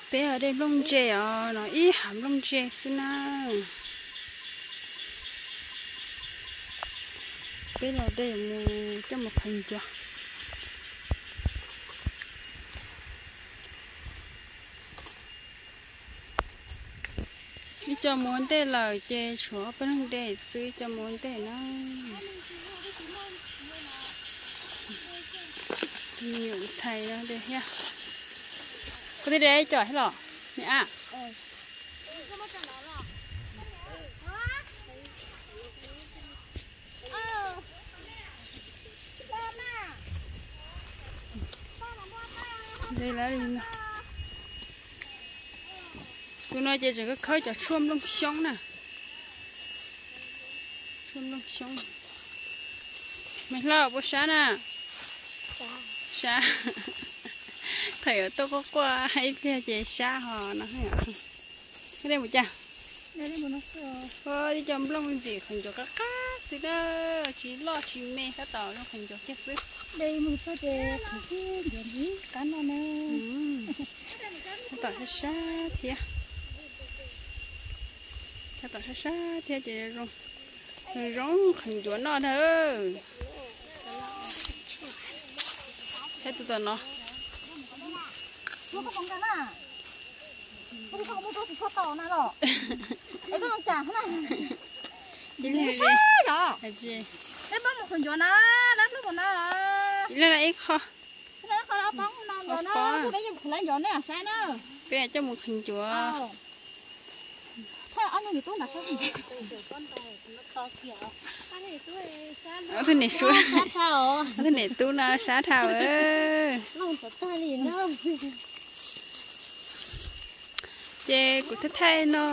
Peb los de nplooj ntse os, no ib hav nplooj ntse xwb na. Peb los de mus coj mus qhwv ncuav. Ib co mus ua ntej lawm ces tshuav ob peb leeg de xwb, ib co mus ua ntej na. Tus me nyuam ntxhais no de thiab. Koj twb de ib co thiab los me ab? De lawm li no. Tus no ces tseem khawb cov tshuaj nplooj xyoob na. Tshuaj nplooj xyoob. Me Hlau puas sab na? Sab. Thaum yuav tuaj quaj quaj ib pliag ces sab ho no. Koj de mus cas? Ua ib co nplooj ntxim qhwv ncuav qab qab xwb na, tsis loj tsis me, tab tom zoo qhwv ncuav kiag xwb. De mus txog ces qhwv ncuav qab noj na. Tab tom sab sab thiab. Tab tom sab sab thiab ces zoo, zoo qhwv ncuav noj na. Saib tus tom no. Ib leeg ib qho. Peb coj mus qhwv ncuav. Ob tug niam suav, ob tug niam tub no sab dhau. Ces kuv thaij thaij no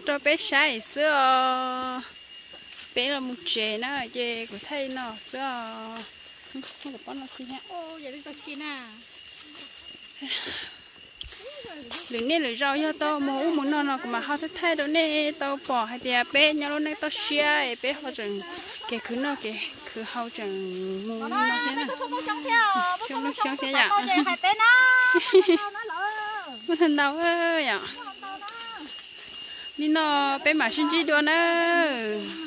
rau peb saib xwb os. Peb los mus tsev na ces kuv thaij no xwb os. Lwm niaj lwm zaus yog tau mus ub mus no no kuv mam ho thaij thaij rau nej tau pom hais tias peb nyob lub neej toj siab es peb ho tseem kev khwv noj kev khwv haus tseem mus li no thiab na. Xyoob xyoob thiab yom. Muaj tag ntau yom. Li no peb mam sib ntsib dua nawb.